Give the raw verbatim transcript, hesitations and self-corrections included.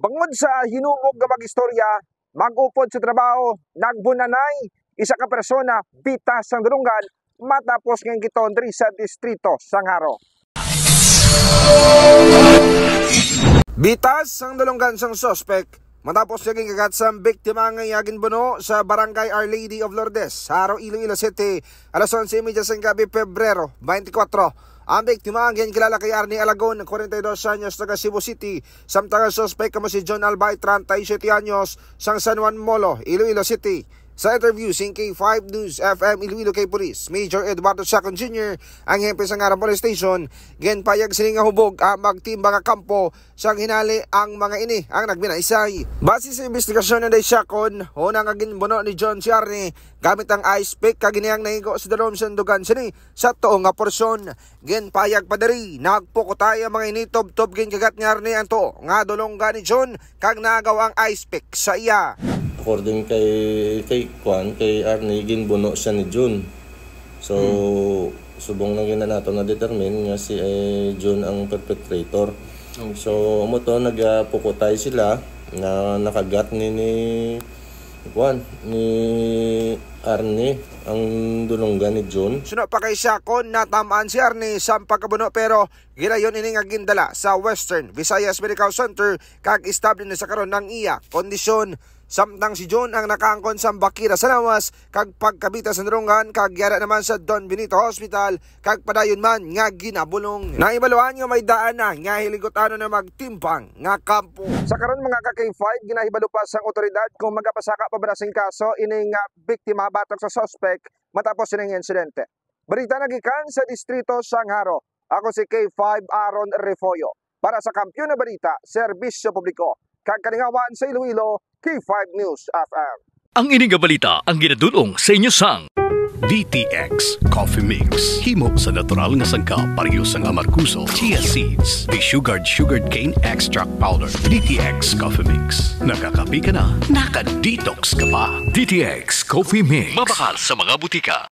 Bangod sa hinubog nga mag-istorya, mag-upod sa trabaho, nagbunanay isa ka persona bitas sang dulonggan matapos nga inggiton diri sa distrito sang Jaro. Bitas ang dulonggan sang suspek matapos niya ginkagat sang biktima nga iya ginbuno sa Barangay Our Lady of Lourdes, Jaro, Iloilo City, alas onse y media sang gabi, Pebrero twenty-four. Ang biktima ang ginkilala kay Arnie Alagon, forty-two anyos, taga Cebu City, samtang ang suspek amo si John Albay, treinta y siete anyos, sang San Juan Molo, Iloilo City. Sa interview sing K five News F M Iloilo kay Police Major Eduardo Chacon Junior, ang hepe sa Ngaran Police Station, ginpayag sini nga hubog ang magtimbang nga kampo sang hinali ang mga ini ang nagbinaysay. Base sa investigasyon ni Chacon, una nga ginbuno ni John si Arnie gamit ang ice pick kag inihang nahigo sa dalom sang dugan sini sa tuo nga porsyon. Ginpayag pa diri, nagpukutay ang mga ini tubtob ginkagat ni Arnie ang tuo nga dulonggan ni John kag naagaw ang ice pick sa iya. According kay, kay Kwan, kay Arnie, ginbuno siya ni Jun. So, subong lang yun na nato na-determine nga si, eh, Jun ang perpetrator. Okay. So, amo to, nagapukutay sila na nakagat ni, ni, Kwan, ni Arnie ang dulonggan ni Jun. Suno pa kay Chacon, natamaan si Arnie sa pagkabuno, pero gilayon ini nga gindala sa Western Visayas Medical Center kag estable na sa karon ang iya kondisyon. Samtang si Jun ang nakaangkon sa bakira sa lawas kag pagkabita sa dulonggan kag yara naman sa Don Benito Hospital kag padayon man nga ginabulong. Nahibaluan nga may daan na nga hiligutan na magtimbang nga kampo. Sa karon, mga ka K five, ginahibalo pa sang otoridad kung magapasaka pa ba sing kaso ini nga biktima batok sa suspek matapos sining insidente. Balita nagikan sa distrito sang Jaro. Ako si K five Aaron Refollo. Para sa Kampiyon nga Balita, Serbisyo Publiko, kag Kalingawan sa Iloilo, K five News F M. Ang ini nga balita ang ginadul-ong sa inyo sang D T X Coffee Mix. Himo sa natural nga sangkap, pareho sang amargoso, chia seeds, desugared sugarcane extract powder. D T X Coffee Mix. Nakakape ka na, naka-detox ka pa. D T X Coffee Mix. Mabakal sa mga butika.